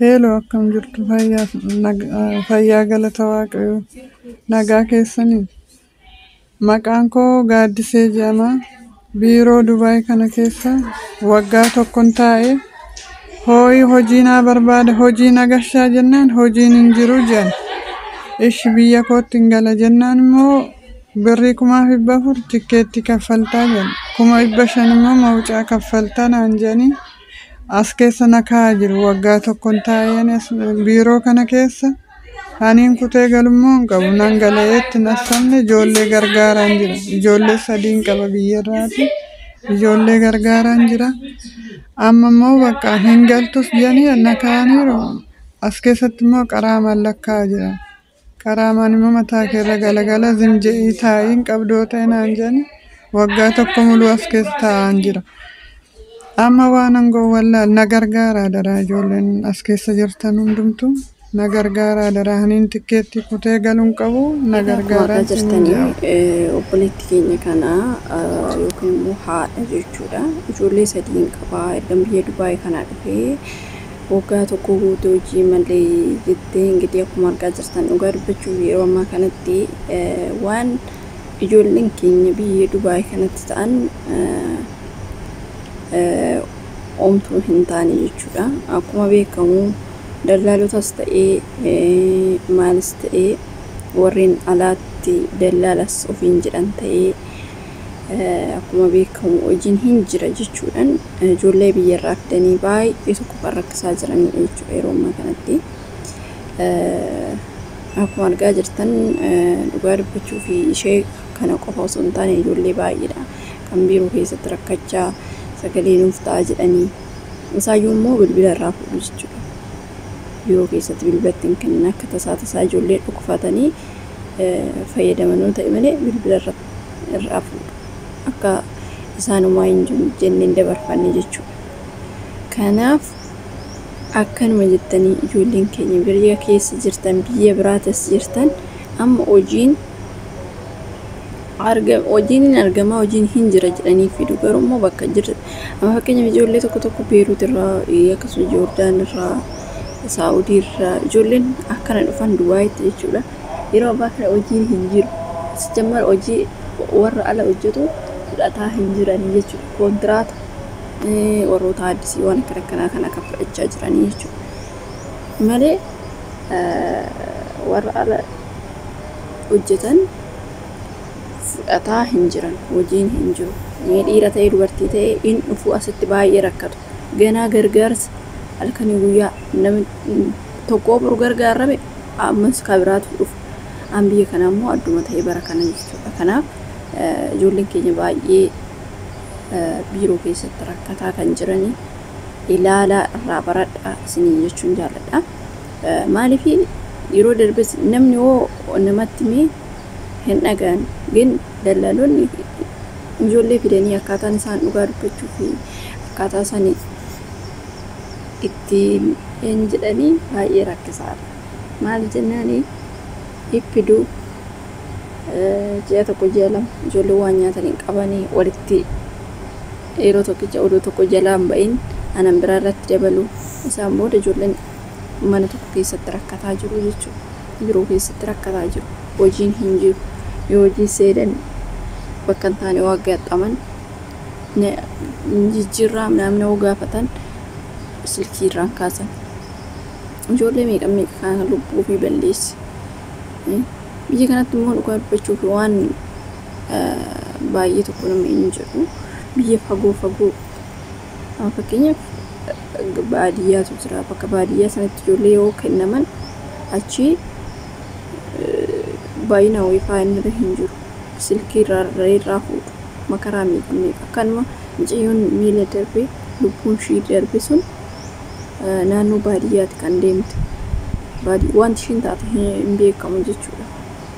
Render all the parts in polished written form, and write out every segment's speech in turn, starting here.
Hello, akkam jirtu? Fayyaa, galata Waaqayyoo. Nagaa keessanii? Maqaan koo Gaaddisee jedhama. Biiroo Dubaay kana keessa waggaa tokkon taa'e. Hooyi, hojii naa barbaada, hojii na gashaa jennaan hojiin hin jiru jedhan. Ishi, biyya kootti hin gala jennaan immoo birrii 4,400 tikkeetti kaffaltaa jedhan. 500,000 immoo mawucaa kaffaltaa naan jedhanii as keessa na kaa'aa jiru. Waggaa tokkon taa'ee as biiroo kana keessa. Aniin kutee galummoo hin qabu. Nan gala'eetti nassabne, ijoollee gargaaraan jira. Ijoollee sadiin qaba biyyarraati. Ijoollee gargaaraan jira. Amma immoo bakka hin galtus jedhanii na kaa'aniiru. As keessatti immoo qaraamaan lakkaa'aa jira. Qaraamaan immoo mataa keerra galagala zimje'ii taa'iin qabdoo ta'e naan jedhanii waggaa tokko muluu as keessa taa'aan jira. Amma waan angoo wallaal, na gargaaraa daraa, ijoolleen as keessa jirtan hundumtuu na gargaaraa daraa. Aniin tikkeetti kutee galuun qabu, na Egaa akkuma gargaaraa argaa isiniin jirtanii jedha. Obboleettii keenya kana yookiin immoo haadha jechuudha. Ijoollee sadiin qabaa, erga biyya Dubaay kanaa dhufee waggaa tokko guutuu hojii malee jettee. Ingidihi akkuma argaa jirtan, dhugaa dubbachuuf yeroo ammaa kanatti waan ijoolleen keenya biyya Dubaay kanatti ta'an omtuu hin taane jechuudha. Akkuma beekamu dallaalotas ta'ee maalis ta'ee, warreen alaatti dallaalas ofiin jedhan ta'ee, akkuma beekamu hojiin hin jira jechuudhaan ijoollee biyyarraa fidanii baay'ee tokko kan rakkisaa jiranidha jechuudha yeroo ammaa kanatti. Akkuma argaa jirtan, dhugaa dubbachuu fi ishee kana qofa osoo hin taane ijoollee baay'eedha kan biiroo keessatti rakkachaa, sagalee nuuf ta'a jedhanii, isaayyuu immoo bilbila irraa fuudhu jechuudha. Biiroo keessatti bilbila ittiin kennan akka tasaa tasaa ijoollee dhokfatanii fayyadamanuu ta'e malee bilbila irraa fuudhu. Akka isaanumaa hin jenneen dabarfanne jechuudha. Kanaaf akkanuma jettanii ijoolleen keenya biyya keessa jirtan, biyya biraatas jirtan, amma hojiin hojiin hin argamaa, hojiin hin jira jedhanii fidu. Garuu immoo bakka jira, amma fakkeenyaaf ijoollee tokko tokko Beeruut irraa, akkasuma Joordaan irraa, Saa'udii irraa ijoolleen akkana dhufan Dubaayitti jechuudha. Yeroo ammaa kana hojiin hin jiru. Sijammar hojii warra ala hojjetu fudhataa hin jiranii jechuudha. Kontiraata warroota addisii waan akkana akkanaa kana kan fudhachaa jiranii jechuudha. Malee warra ala hojjetan fudhataa hin jiran, hojiin hin jiru. Mee dhiira ta'ee dubartii ta'ee in dhufu asitti baay'ee rakkatu. Ganaa gargaarsa halkanii guyyaa namni tokko boru gargaarame ammas ka biraatu dhufu. An biyya kana immoo adduma ta'ee bara kana jechuudha. Kanaaf ijoolleen keenya baay'ee biiroo keessatti rakkataa kan jiranii ilaalaa, irraa baradhaa isiniin jechuun jaalladha. Maaliif yeroo darbes namni hoo namatti mee hin dhagaan gin dallaalonni ijoollee fidanii akkaataan isaan dhugaa dubbachuu fi akkaataa isaan ittiin hin jedhanii baay'ee rakkisaadha. Maal jennaani, iffiduu ji'a tokko, ji'a 2 ijoollee waan nyaatan hin qabanii, walitti yeroo tokkicha oduu tokko jalaan ba'in anan biraa irratti dabalu. Isaan booda ijoolleen mana tokko keessatti rakkataa jiru jechuudha. Biroo keessatti rakkataa jiru. Hojiin hin jiru. Yoo hojii seenan bakka hin taane waa gaaxaman jijjiirraa namni hoo gaafatan silkii irraan kaasan. Ijoollee meeqa meeqa kan lubbuu fi balleessi. Biyya kanatti immoo dhugaa dubbachuuf waan baay'ee tokko nama hin jedhu. Biyya fagoo fagoo, amma fakkeenyaaf baadiyyaatu jira. Bakka baadiyyaa sanatti ijoollee yoo kennaman achi baay'ina WiFi irra hin jiru. Silkii irraa fuudhu. Makaraa meeqa meeqa. Akkanuma mucayyoon miila darbee lubbuun ishii darbe sun naannoo baadiyyaatti kan deemte. Wanti ishiin taate hin beekamu jechuudha.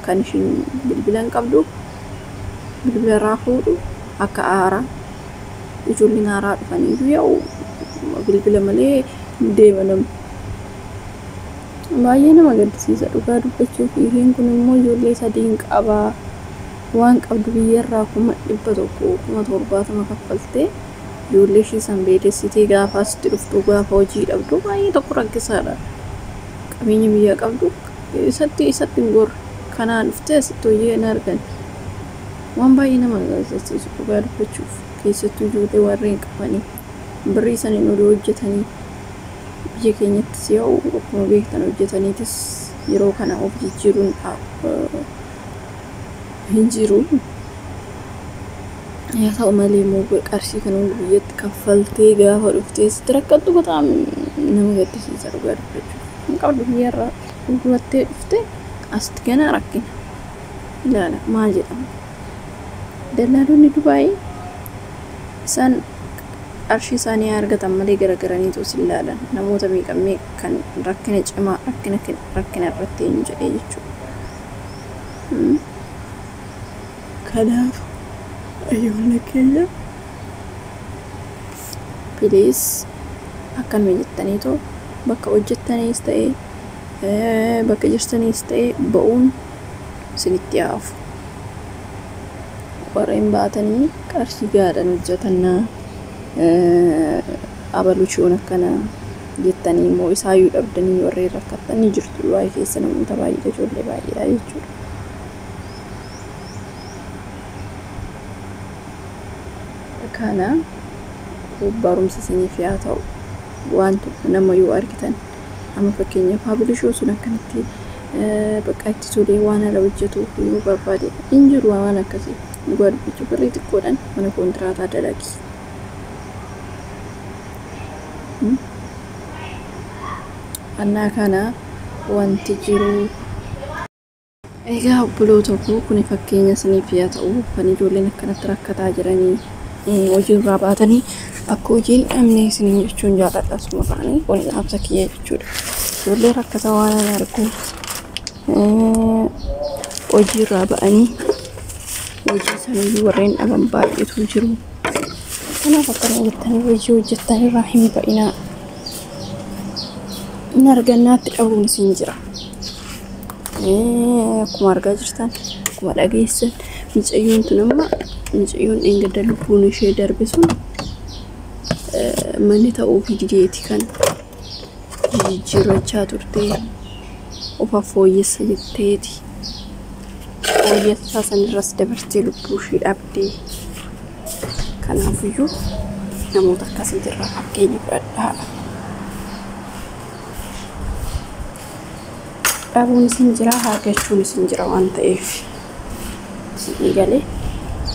Kan ishiin bilbila hin qabdu, bilbila irraa fuudhu akka aaraa. Ijoolleen haaraa dhufanii yaa'u bilbila malee hin deema namni. Baay'ee nama gaddisiisa dhugaa dubbachuuf. Isheen kun immoo ijoollee sadiin qabaa. Waan qabdu biyyarraa 100,000, 70,000 kaffaltee Ijoollee ishee san beelessitee gaafa asitti dhuftu gaafa hojii dhabdu baay'ee tokko rakkisaadha. Qabeenya biyyaa qabdu isatti hin gorre. Kanaan dhuftee asitti hojii hin argan. Waan baay'ee nama ajaa'ibsiisu dhugaa dubbachuuf keessattuu ijoollee warreen qabanii birrii saniin odoo hojjetanii biyya keenyattis yoo akkuma beektan hojjetaniitis yeroo kana of jijjiiruun hin jiru. Haa ta'u malee immoo qarshii kana hunda biyyatti kaffaltee gaafa dhuftee sitti rakkattu bataam nama gaddisiisa dhugaa dubbachuuf. Kan qabdu biyyarraa gurgurattee dhuftee asitti ganaa rakkina. Ilaala maal jedhama. Dallaalonni Dubaayii isaan qarshii isaanii argatan malee garagaraniitu si ilaalan. Namoota meeqa meeqa kan rakkina cimaa rakkina irratti eenyu jedhee jechuudha. Kanaaf ijoollee keenya please akkanuma jettaniitoo bakka hojjettaniis ta'e bakka jirtaniis ta'e ba'uun isinitti haafu. Warreen baatanii qarshii gahaadhaan hojjetannaa abaluchuun akkana jettanii immoo isaayyuu dhabdanii warreen rakkattan ni jirtu. Waa'ee keessa namoota baay'eedha ijoollee baay'eedha jechuudha. Kana barumsa isiniif haa ta'u waan nama yoo argitan amma fakkeenyaaf habilishoo sun akkanatti bakka itti tolee waan ala hojjetuuf yoo barbaade hin jiru waan akkasii dhugaa dubbachuu birrii xiqqoodhaan mana koontiraataa dalagi. Annaa kana wanti jiru egaa obboloota koo kun fakkeenya isiniif haa ta'u kan ijoolleen akkanatti rakkataa jiranii hojiirraa baatanii akka hojii hin dhabne isiniin jechuun jaalladha asuma ta'anii kun dhaamsa kiyya jechuudha. Ijoollee rakkataa waan ani arguuf hojiirraa ba'anii hojii saniyyuu warreen dhaban baay'eetu jiru. Kanaaf akkana jettanii hojii hojjettanirraa hin ba'inaa. Hin argannaatti dhabuun isin jira. Akkuma argaa jirtan akkuma dhageessan mucayyoon tun amma mucayyoon dheengadda lubbuun ishee darbe sun manni ta'uufi dideeti kan jijjiirrachaa turte ofa fooyyessa jetteeti. Fooyyessaa sanirras dabartee lubbuu ishee dhabde. Kanaafiyyuu namoota akkasiitirraa fakkeenya fudhadhaa. Dhabuun isin jira argachuun isin jira waan ta'eef isin galee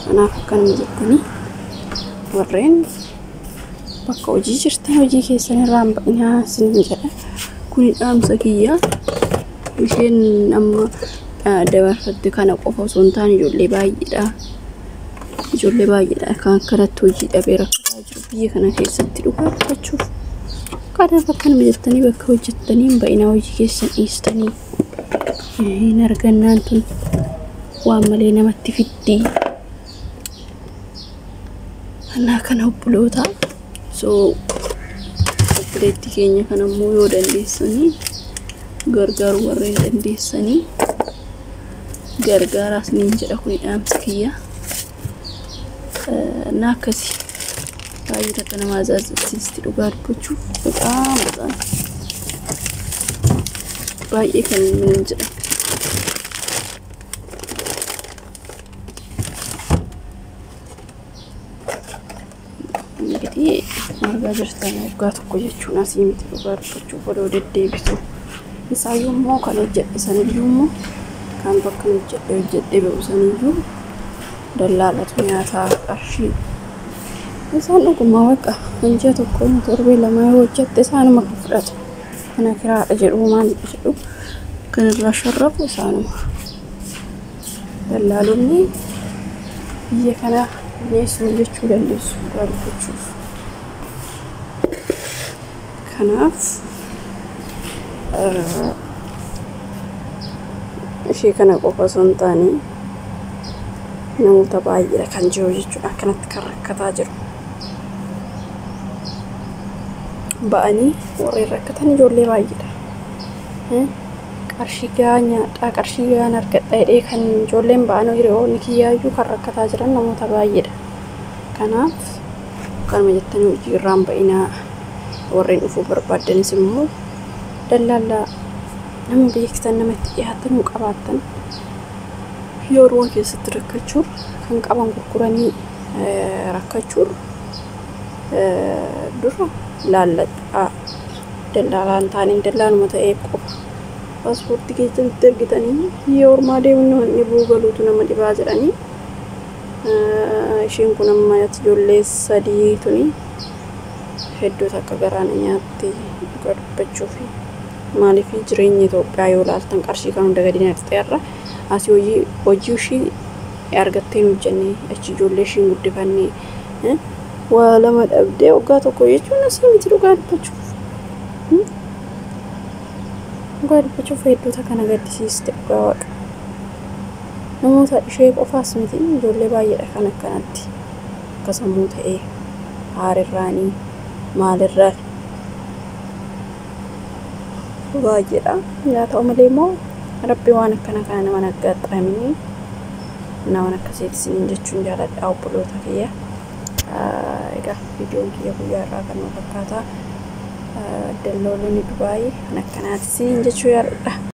kanaaf akkanuma jettanii warreen bakka hojii jirtan hojii keessan irraa hin ba'inaa isin jedha. Kuni dhaamsa kiyya isheen amma dabarfatte kana qofa osoo hin taane ijoollee baay'eedha. Ijoollee baay'eedha kan akkanatti hojii dhabee rakkataa jiru biyya kana keessatti dhugaa dubbachuuf. Kanaaf akkanuma jettanii bakka hojjettanii hin ba'inaa hojii keessan dhiistanii hin argannaan tun waan malee namatti fiddi. Annaa kana obboloota so obboleettii keenya kana immoo yoo dandeessanii gargaaruu warreen dandeessanii gargaaraas niin jedha kun dhaamsa kiyya. Annaa akkasi baay'ee takka nama ajaa'ibsiisti dhugaa dubbachuuf በጣም በጣም baay'ee kan min jedha. እንግዲህ argaa jirtan waggaa tokko jechuun asii miti dhugaa dubbachuuf odoo deddeebisu. Isaayyuu immoo kan hojjedhe saniyyuu immoo kan bakka hojjedhe hojjedhe ba'u saniyyuu dallaalatu nyaataa qarshii. Isaan dhuguma bakka ji'a tokko torbee lama yoo hojjette isaanuma kan fudhatu. Kana kiraadha jedhu maal jedhu kan irraa sharrafu isaanuma. Dallaalonni biyya kana dhiyeessuu jechuu dandeessu dhugaa dubbachuuf. Kanaaf ishee kana qofa osoo hin taane namoota baay'eedha kan jiru jechuudha akkanatti kan rakkataa jiru. Ba'anii warreen rakkatan ijoollee baay'eedha. Qarshii gahaa nyaadhaa qarshii gahaan argadha jedhee kan ijoolleen ba'an hiriyoonni kiyyaayyuu kan rakkataa jiran namoota baay'eedha. Kanaaf Akkanuma jettanii hojii irraan ba'inaa. Warreen dhufuu barbaaddanis immoo dallaallaa nama beektan, nama itti dhiyaatan qabaattan, yeroo keessatti rakkachuun kan qaban gurguranii rakkachuun dura laalladhaa. Dallaalaan taaniin dallaaluma ta'ee qofa paaspoortii keessatti ergitanii biyya ormaa deemuun nama dhibuu, galuutu nama dhibaa jedhanii. Isheen kun amma ijoollee sadii tuni hedduu takka garaana nyaatti dhugaa dubbachuuf. Maaliif, jireenya Itoophiyaa yoo ilaaltan qarshii kan hunda gadi naqxeerra asii hojii ishii argattee hin hojjenne, achi ijoollee ishii hin guddifanne, waa lama dhabdee waggaa tokko jechuun asii miti dhugaa dubbachuuf. Dhugaa dubbachuuf hedduu takka na gaddisiiste, dhugaa waaqa. Namoota ishee qofaas miti, ijoollee baay'eedha kan akkanatti akka sammuu ta'ee haarirraanii maalirraa baay'eedha. Yaa ta'u malee immoo Rabbi waan akkana kana nama naggaxxamini nama akkasiiti isiniin jechuun jaaladha, obboloota kiyya. Egaa viidiyoon kiyya guyyaa irraa kan nu fakkaata. Dallaalonni Dubaayii kan akkanaati isiniin jechuu jaaladha.